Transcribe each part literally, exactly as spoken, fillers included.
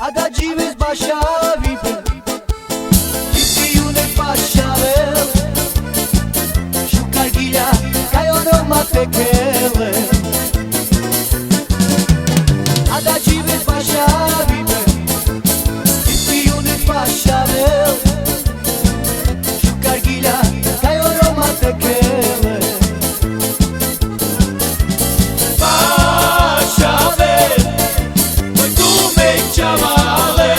Adajives bašavibe, dži piunes bašavel, šukar gilja kaj o Roma te kele. Adajives bašavibe, dži piunes bašavel, šukar gilja kaj o Roma te kele. Bašavel, moj tumen čavale,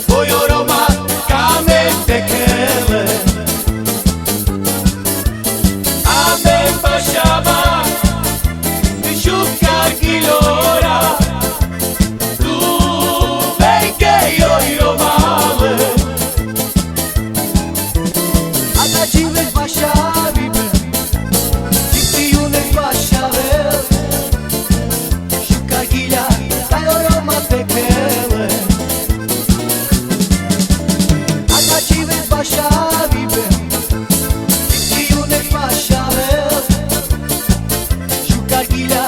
koj o Roma ka amen te kele. Amen bašava, šukar giljora, tumen kejoj romale. Adajives bašavibe, dži piunes bašavel, šukar gilja kaj o Roma te kele. Adajives bašavibe, dži piunes bašavel, šukar gilja